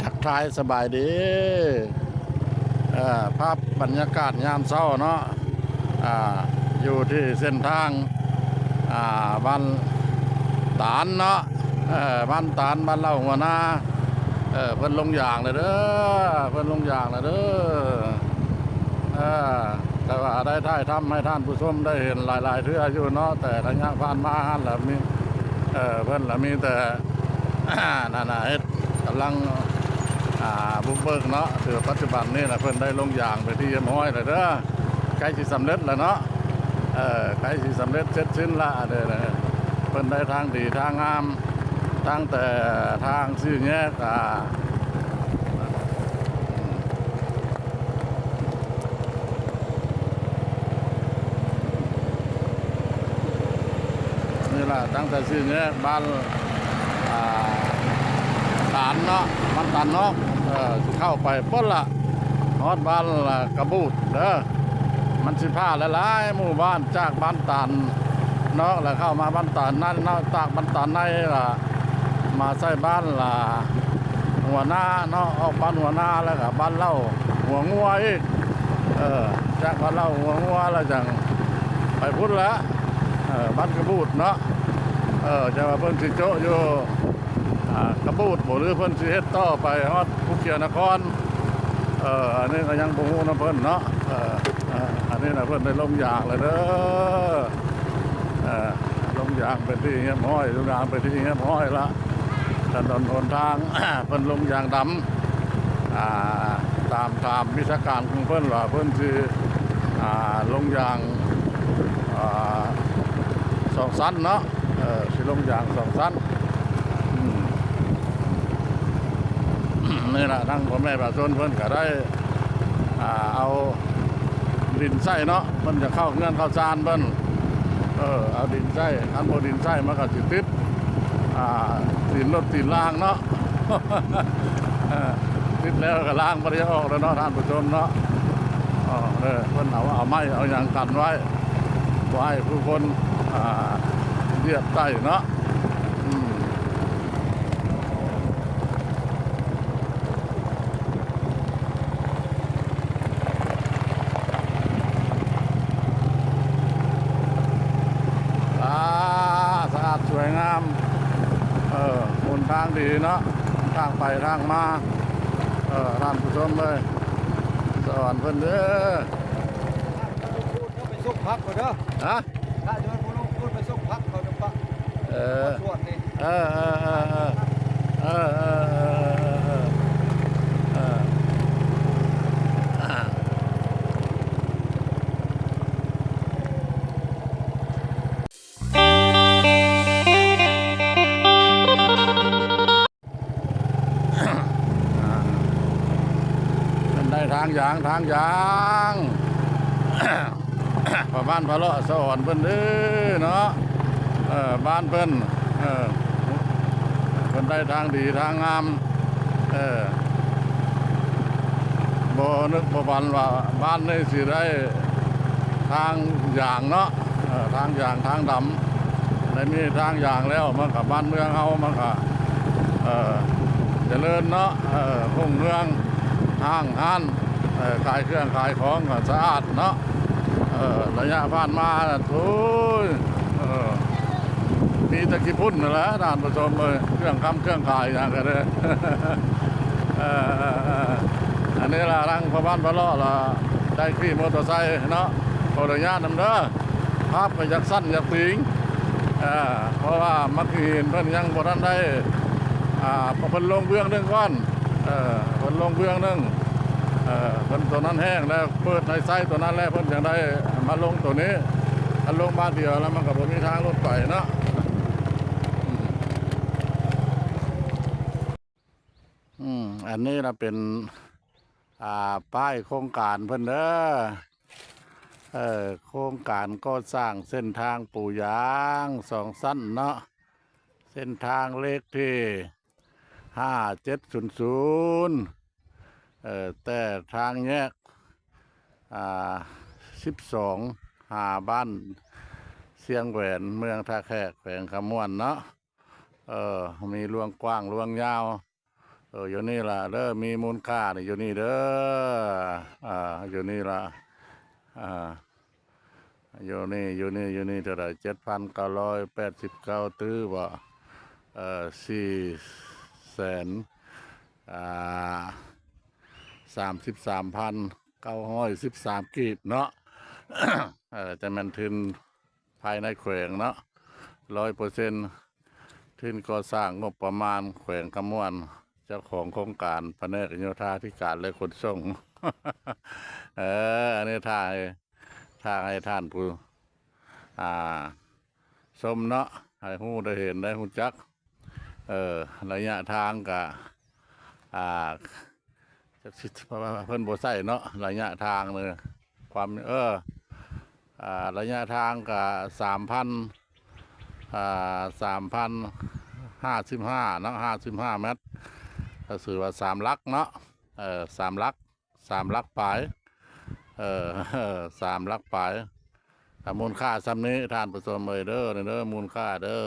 ທັກທາຍສະບາຍດີ ເອີ ພາບບັນຍາກາດຍາມເຊົ້າເນາະ ອ່າ ຢູ່ທີ່ເສັ້ນທາງ ອ່າ ບ້ານຕານເນາະ ເອີ ບ້ານຕານ ບ້ານເລົ່າຫົວນາ ເອີ ເພິ່ນລົງຢາງແລ້ວເດີ ເພິ່ນລົງຢາງແລ້ວເດີ ເອີ ແຕ່ວ່າໄດ້ຖ່າຍທຳໃຫ້ທ່ານຜູ້ຊົມໄດ້ເຫັນຫຼາຍໆເທື່ອຢູ່ເນາະ ແຕ່ໄລຍະຜ່ານມາຫັ້ນລະມີ ເອີ ເພິ່ນລະມີແຕ່ ນັ້ນນະ ເຮັດ ກຳລັງ ອ່າ ບຸກເບີກເນາະ ຄືປັດຈຸບັນນີ້ນະ ເພິ່ນໄດ້ລົງຢາງເປັນທີ່ຮຽບຮ້ອຍແລ້ວເດີ ໃກ້ຊິສຳເລັດແລ້ວເນາະ ເອີ ໃກ້ຊິສຳເລັດເສັດສິ້ນລະ ເດີ ເພິ່ນໄດ້ທາງດີທາງງາມ ຕັ້ງແຕ່ທາງສີ່ແຍກ ອ່າ ນີ້ລະ ຕັ້ງແຕ່ສີ່ແຍກບ້ານ ອ່າ ຕານເນາະ ບ້ານຕານນອກ ເອີ ຊິເຂົ້າໄປພຸ້ນລະ ຮອດບ້ານ ອ່າ ກະບູດເດີ ມັນຊິຜ່ານຫຼາຍໆໝູ່ບ້ານ ຈາກບ້ານຕານນອກ ແລ້ວເຂົ້າມາບ້ານຕານໃນເນາະ ຈາກບ້ານຕານໃນລະ ມາໃສ່ບ້ານລະຫົວນາເນາະ ອອກບ້ານຫົວນາ ແລ້ວກະບ້ານເລົ່າຫົວງົວອີກ ເອີ ຈາກບ້ານເລົ່າຫົວງົວແລ້ວຈັ່ງໄປພຸ້ນລະ ເອີ ບ້ານກະບູດເນາະ ເອີ ຈັ່ງວ່າເພິ່ນຊິໂຈະຢູ່ ອ່າ ກະບູດບໍ ຫຼືເພິ່ນຊິເຮັດຕໍ່ໄປຮອດພູຂຽວນະຄອນ ເອີ ອັນນີ້ກະຍັງບໍ່ຮູ້ນຳເພິ່ນເນາະ ເອີ ເອີ ອັນນີ້ນະເພິ່ນໄດ້ລົງຢາງແລ້ວເດີ ເອີ ລົງຢາງເປັນທີ່ຮຽບຮ້ອຍ ລົງຢາງເປັນທີ່ຮຽບຮ້ອຍລະ ຖະໜົນຫົນທາງ ເພິ່ນລົງຢາງດຳ ອ່າ ຕາມ ຕາມວິຊາການຂອງເພິ່ນວ່າເພິ່ນຊິ ອ່າ ລົງຢາງ ອ່າ ສອງຊັ້ນເນາະ ເອີ ຊິລົງຢາງສອງຊັ້ນ ອືມ ນີ້ລະ ທາງພໍ່ແມ່ປະຊາຊົນເພິ່ນກະໄດ້ ອ່າ ເອົາ ດິນໃສ່ເນາະ ເພິ່ນຈະເຂົ້າເຮືອນເຂົ້າຊານເພິ່ນ ເອີ ເອົາດິນໃສ່ ຄັນບໍ່ດິນໃສ່ມັນກະຊິຕິດ ອ່າ ຕີນລົດຕີນລາງເນາະ ເອີ ຕິດແລ້ວກະລ້າງບໍ່ໄດ້ອອກແລ້ວເນາະ ທ່ານຜູ້ຊົມເນາະ ເອີ ເພິ່ນເອົາ ເອົາໄມ້ເອົາຫຍັງກັນໄວ້ ບໍ່ໃຫ້ຜູ້ຄົນ ອ່າ ຢຽບໃສ່ເນາະ ອືມ. ອ່າ ສະອາດສວຍງາມ ເອີ ຫົນທາງດີເນາະ ທາງໄປທາງມາ ເອີ ທ່ານຜູ້ຊົມເອີຍ ສະອອນເພິ່ນເດີ ໄປສົ່ງຜັກກ່ອນເດີ ຮະ? ຖ້າຈະໄປບໍ່ລົງພຸ້ນໄປສົ່ງຜັກເຂົາຈະປະ ເອີ ສວນນີ້ ເອີ ເອີ ເອີ ເອີ ເພິ່ນໄດ້ທາງຢາງ ທາງຢາງ ພໍ່ບ້ານພາເລາະສະອອນເພິ່ນເດີເນາະ ເອີ ບ້ານເພິ່ນ ເອີ ເພິ່ນໄດ້ທາງດີທາງງາມ ເອີ ບໍ່ນຶກບໍ່ຝັນວ່າບ້ານນີ້ຊິໄດ້ທາງຢາງເນາະ ເອີ ທາງຢາງທາງດຳ ໄດ້ມີທາງຢາງແລ້ວ ມັນກະ ບ້ານເມືອງເຮົາມັນກະ ເອີ ຈະເລີນເນາະ ເອີ ຮຸ່ງເຮືອງ ຫ້າງຮ້ານ ເອີ ຂາຍເຄື່ອງຂາຍຂອງກະສະອາດເນາະ ເອີ ໄລຍະຜ່ານມາ ໂອ້ຍ ເອີ ມີແຕ່ຂີ້ຝຸ່ນຫັ້ນແຫຼະ ທ່ານຜູ້ຊົມເອີຍ ເຄື່ອງຄຳເຄື່ອງຂາຍຫຍັງກະເດີ ເອີ ອັນນີ້ລະ ທາງພໍ່ບ້ານພາເລາະລະ ໄດ້ຂີ່ມໍເຕີໄຊເນາະ ຂໍອະນຸຍາດນຳເດີ ພາບກະຢາກສັ້ນຢາກຕີງ ເອີ ເພາະວ່າມັກຫີນເພິ່ນຍັງບໍ່ທັນໄດ້ ອ່າ ເພິ່ນລົງເບື້ອງໜຶ່ງກ່ອນ ເອີ ເພິ່ນລົງເບື້ອງໜຶ່ງ ເອີ ເພິ່ນໂຕນັ້ນແຫ້ງແລ້ວ ເປີດໃນໄຊໂຕນັ້ນແລ້ວ ເພິ່ນຈັ່ງໄດ້ມາລົງໂຕນີ້ ຄັນລົງບາດດຽວແລ້ວມັນກະບໍ່ມີທາງລົດໄປເນາະ ອືມ ອືມ ອັນນີ້ລະເປັນ ອ່າ ປ້າຍໂຄງການເພິ່ນເດີ ເອີ ໂຄງການກໍ່ສ້າງເສັ້ນທາງປູຢາງສອງຊັ້ນເນາະ ເສັ້ນທາງເລກທີຫ້າເຈັດສູນສູນ ເອີ ແຕ່ທາງແຍກ ອ່າ ສິບສອງ ຫາບ້ານຊຽງແຫວນ ເມືອງທ່າແຂກ ແຂວງຄຳມ່ວນເນາະ ເອີ ມີລວງກວ້າງລວງຍາວ ເອີ ຢູ່ນີ້ລະເດີ ມີມູນຄ່ານີ້ຢູ່ນີ້ເດີ ອ່າ ຢູ່ນີ້ລະ ອ່າ ຢູ່ນີ້ ຢູ່ນີ້ ຢູ່ນີ້ເທົ່າໃດ ເຈັດພັນເກົ້າຮ້ອຍແປດສິບເກົ້າຕື້ບໍ ເອີ ສີ່ແສນ ອ່າ ສາມສິບສາມພັນເກົ້າຮ້ອຍສິບສາມກີບເນາະ ເອີ ຈະແມ່ນທຶນ ພາຍໃນແຂວງເນາະ ຮ້ອຍເປີເຊັນ ທຶນກໍ່ສ້າງ ງົບປະມານແຂວງຄຳມ່ວນ ເຈົ້າຂອງໂຄງການ ພະແນກໂຍທາທິການ ແລະ ຂົນສົ່ງ ເອີ ອັນນີ້ຖ້າໃຫ້ ຖ້າໃຫ້ທ່ານຜູ້ ອ່າ ຊົມເນາະ ໃຫ້ຮູ້ໄດ້ເຫັນໄດ້ຮູ້ຈັກ ເອີ ໄລຍະທາງກະ ອ່າ ຈັກຊິ ເພິ່ນບໍ່ໃຊ້ເນາະ ໄລຍະທາງເລີຍ ຄວາມ ເອີ ອ່າ ໄລຍະທາງກະສາມພັນ ອ່າ ສາມພັນຫ້າສິບຫ້າເນາະ ຫ້າສິບຫ້າແມັດ ກໍຖືວ່າສາມຫຼັກເນາະ ເອີ ສາມຫຼັກ ສາມຫຼັກປາຍ ເອີ ສາມຫຼັກປາຍ ຖ້າມູນຄ່າສ່ຳນີ້ ທ່ານຜູ້ຊົມເອີຍເດີ ນີ້ເດີ ມູນຄ່າເດີ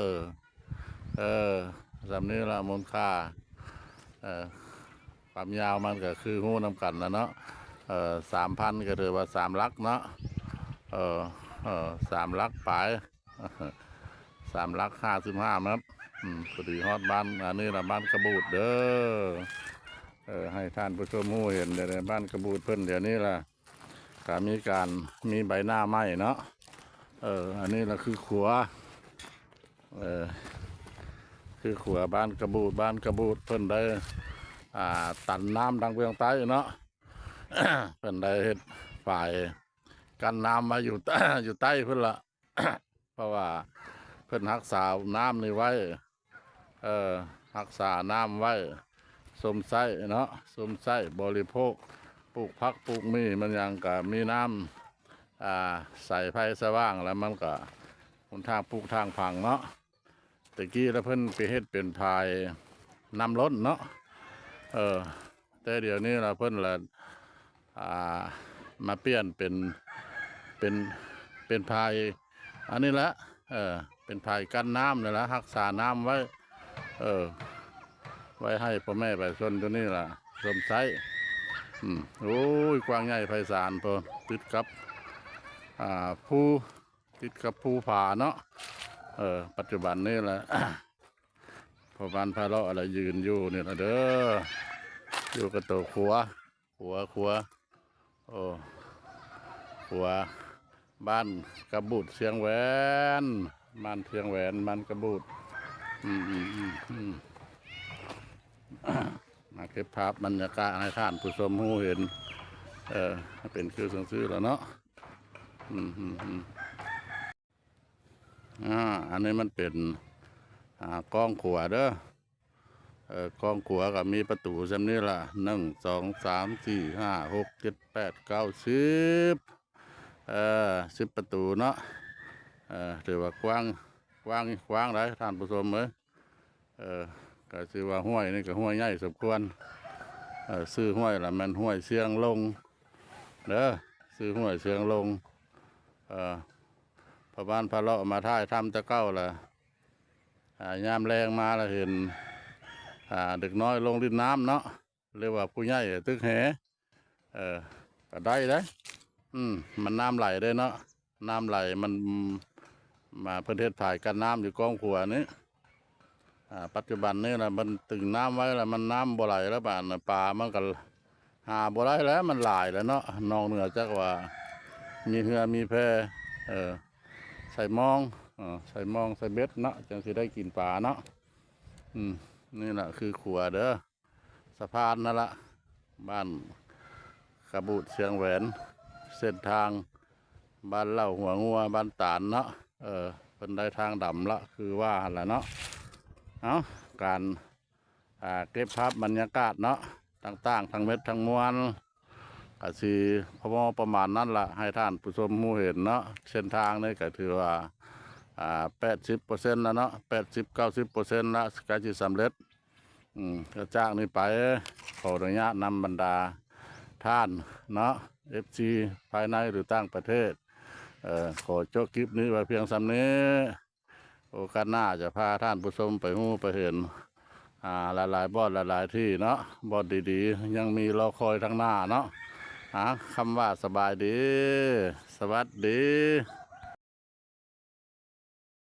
ເອີ ສ່ຳນີ້ລະມູນຄ່າ ເອີ ຄວາມຍາວມັນກໍຄືຮູ້ນຳກັນລະເນາະ ເອີ ສາມພັນກໍຖືວ່າສາມຫຼັກເນາະ ເອີ ເອີ ສາມຫຼັກປາຍ ສາມຫຼັກຫ້າສິບຫ້າແມັດ ອືມ ພໍດີຮອດບ້ານ ອັນນີ້ລະບ້ານກະບູດເດີ ເອີ ໃຫ້ທ່ານຜູ້ຊົມຮູ້ເຫັນເດ້ ບ້ານກະບູດເພິ່ນດຽວນີ້ລະ ກະມີການ ມີໃບໜ້າໃໝ່ເນາະ ເອີ ອັນນີ້ລະຄືຂົວ ເອີ ຄືຂົວບ້ານກະບູດ ບ້ານກະບູດເພິ່ນໄດ້ ອ່າ ຕັນນ້ຳທາງເບື້ອງໃຕ້ເນາະ ເພິ່ນໄດ້ເຮັດຝາຍກັ້ນນ້ຳໄວ້ຢູ່ ຢູ່ໃຕ້ພຸ້ນລະ ເພາະວ່າເພິ່ນຮັກສານ້ຳນີ້ໄວ້ ເອີ ຮັກສານ້ຳໄວ້ ຊົມໃຊ້ເນາະ ຊົມໃຊ້ບໍລິໂພກ ປູກຜັກປູກໝີ່ ມັນຫຍັງກະມີນ້ຳ ອ່າ ໃສໄຟສະຫວ່າງ ແລ້ວມັນກະຫົນທາງປູກທາງຝັງເນາະ ແຕ່ກີ້ລະເພິ່ນໄປເຮັດເປັນພາຍນ້ຳລົ້ນເນາະ ເອີ ແຕ່ດຽວນີ້ລະເພິ່ນລະ ອ່າ ມາປ່ຽນເປັນ ເປັນ ເປັນພາຍ ອັນນີ້ລະ ເອີ ເປັນພາຍກັ້ນນ້ຳນີ້ລະ ຮັກສານ້ຳໄວ້ ເອີ ໄວ້ໃຫ້ພໍ່ແມ່ປະຊາຊົນຢູ່ນີ້ລະ ຊົມໃຊ້ ອືມ ໂອ້ຍ ກວ້າງໃຫຍ່ໄພສານພຸ້ນ ຕິດກັບ ອ່າ ພູ ຕິດກັບພູຜາເນາະ ເອີ ປັດຈຸບັນນີ້ລະ ພໍ່ບ້ານພາເລາະລະຢືນຢູ່ນີ້ລະເດີ ຢູ່ກັບໂຕຂົວ ຂົວ ຂົວ ໂອ້ ຂົວ ບ້ານກະບູດຊຽງແຫວນ ບ້ານຊຽງແຫວນ ບ້ານກະບູດ ອືມ ອືມ ອືມ ອືມ ມາເກັບພາບບັນຍາກາດໃຫ້ທ່ານຜູ້ຊົມຮູ້ເຫັນ ເອີ ເປັນຄືຈັ່ງຊີ້ລະເນາະ ອືມ ອືມ ອືມ ອ່າ ອັນນີ້ມັນເປັນ ອ່າ ກ້ອງຂົວເດີ ເອີ ກ້ອງຂົວກໍມີປະຕູສ່ຳນີ້ລະ ໜຶ່ງ ສອງ ສາມ ສີ່ ຫ້າ ຫົກ ເຈັດ ແປດ ເກົ້າ ສິບ ເອີ ສິບປະຕູເນາະ ເອີ ຖືວ່າກວ້າງ ກວ້າງ ກວ້າງໄດ໋ທ່ານຜູ້ຊົມເອີຍ ເອີ ກໍຖືວ່າຫ້ວຍນີ້ກໍຫ້ວຍໃຫຍ່ສົມຄວນ ເອີ ຊື່ຫ້ວຍລະແມ່ນຫ້ວຍຊຽງລົງເດີ ຊື່ຫ້ວຍຊຽງລົງ ເອີ ພໍ່ບ້ານພາເລາະມາຖ່າຍທຳແຕ່ເກົ່າລະ ອ່າ ຍາມແລງມາລະເຫັນ ອ່າ ເດັກນ້ອຍລົງຫຼິ້ນນ້ຳເນາະ ຫຼືວ່າຜູ້ໃຫຍ່ຕຶກແຫ ເອີ ກໍໄດ້ເດ້ ອືມ ມັນນ້ຳໄຫຼເດ້ເນາະ ນ້ຳໄຫຼ ມັນ ມາ ເພິ່ນເຮັດຝາຍກັ້ນນ້ຳຢູ່ກ້ອງຂົວນີ້ ອ່າ ປັດຈຸບັນນີ້ລະ ມັນຕຶງນ້ຳໄວ້ລະ ມັນນ້ຳບໍ່ໄຫຼລະ ບາດນະ ປາມັນກໍຫາບໍ່ໄດ້ແລ້ວ ມັນຫຼາຍແລ້ວເນາະ ນອກເໜືອຈາກວ່າມີເຮືອມີແພ ເອີ ໃສ່ມອງ ເອີ ໃສ່ມອງໃສ່ເບັດເນາະ ຈັ່ງຊິໄດ້ກິນປາເນາະ ອືມ ນີ້ລະຄືຂົວເດີ ສະພານນັ້ນລະ ບ້ານກະບູດຊຽງແຫວນ ເສັ້ນທາງບ້ານເຫຼົ່າຫົວງົວ ບ້ານຕານເນາະ ເອີ ເພິ່ນໄດ້ທາງດຳລະ ຄືວ່າຫັ້ນລະເນາະ ເອົ້າ ການ ອ່າ ເກັບພາບບັນຍາກາດເນາະ ຕ່າງໆ ທັງໝົດທັງມວນ ກະຊິພໍປະມານນັ້ນລະ ໃຫ້ທ່ານຜູ້ຊົມຮູ້ເຫັນເນາະ ເສັ້ນທາງນີ້ກະຖືວ່າ ອ່າ ແປດສິບເປີເຊັນລະເນາະ ແປດສິບ ເກົ້າສິບເປີເຊັນລະ ໃກ້ຊິສຳເລັດ ອືມ ຈາກນີ້ໄປ ຂໍອະນຸຍາດນຳບັນດາທ່ານເນາະ ເອັຟຊີ ພາຍໃນ ຫຼື ຕ່າງປະເທດ ເອີ ຂໍຈົບຄລິບນີ້ໄວ້ພຽງສ່ຳນີ້ ໂອກາດໜ້າຈະພາທ່ານຜູ້ຊົມໄປຮູ້ໄປເຫັນ ອ່າ ຫຼາຍໆບ່ອນ ຫຼາຍໆທີ່ເນາະ ບ່ອນດີໆ ຍັງມີລໍຄອຍທາງໜ້າເນາະ. ອ່າ ຄຳວ່າສະບາຍດີ ສະຫວັດດີ.